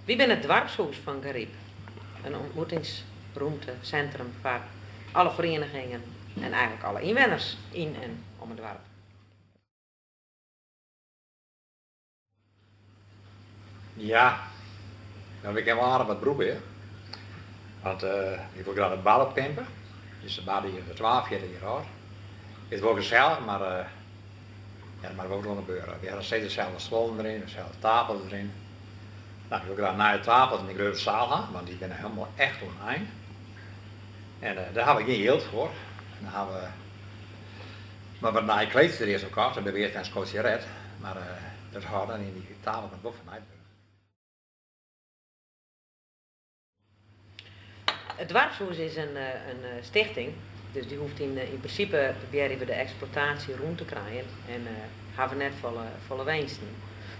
Wy binne it doarpshûs fan Garyp, in ontmoetingsrûmte, sintrum foar alle ferienigingen en eigenlik alle ynwenners yn en om it doarp. Ja, no wy kinne wol aardich wat brûke hear. Want ik wol graach de bar oppimpe. Dus de bar dy is 42 jier âld. Is wol gesellich, mar ja, der moat wol wat oan gebeure. Wy hawwe noch steeds deselde stuollen deryn, deselde tafels deryn. No, ik wol graach nije tafels yn de grutte saal ha, want dy binne hielendal echt oan 'e ein. En dêr hawwe we gjin jild foar. En dan hawwe we mar wat nije kleedsjes der earst op kocht, dat binne we earst wer in skoftsje red. Mar dat hâldt dan yn, dy tafels moatte wol fernijd wurde. It doarpshûs is in stichting, dus dy hoecht yn prinsipe probearje we de eksploitaasje rûn te krijen en hawwe net folle winsten.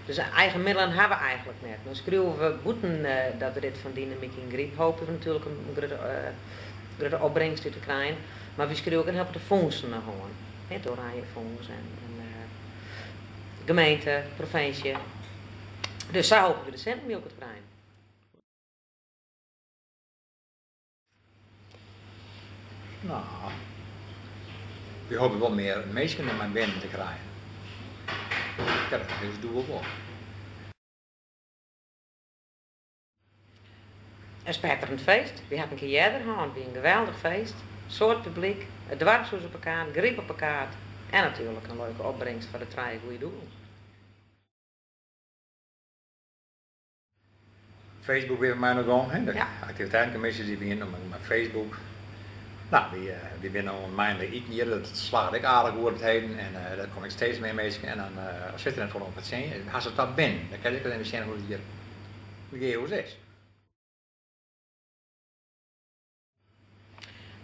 Dus eigen middelen hawwe we eigenlik net. No skriuwe we bûten dat we dit fan Dynamyk yn Garyp hoopje we natuerlik in grutte opbringst út te krijen, mar wy skriuwe ek in hiel protte fûnsen noch oan, it Oranje Fûns en gemeente, provinsje. Dus sa hoopje we de sinten by elkoar te krijen. No, wy hoopje wol mear minsken der mei binnen te krijen. Ja, dat is it doel wol. In spetterend feest. Wy hawwe it in kear earder hân. It wie in geweldich feest. Soad publyk, it doarpshûs op 'e kaart, Garyp op 'e kaart en natuerlik in leuke opbringst foar de trije goede doelen. Facebook binne we mei oan de gong, hè. De aktiviteitenkommisjes dy wiene mei Facebook. No, wy binne oan mei iten hjir, dat slagget ek aardich goed op it heden en der komme ek steeds mear minsken en dan sit der net folle oan fertsjinje. Hast it dat binnen, dan kinne je ek even sjen hoe't it hjir yn it Geahûs is.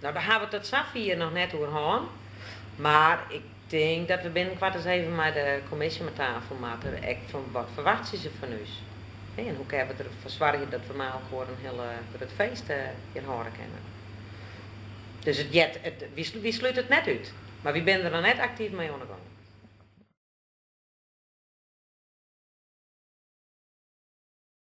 No, dêr hawwe we it tot safier noch net oer hân, mar ik tink dat we binnenkoart ris even mei de kommisje om 'e tafel moatte, ek fan wat ferwachtsje se fan ús? En hoe kinne we derfoar soargje dat we mei elkoar in hiel grut feest hjir hâlde kinne? Dus it heart, wy slute it net út, mar wy binne der noch net aktyf mei oan 'e gong.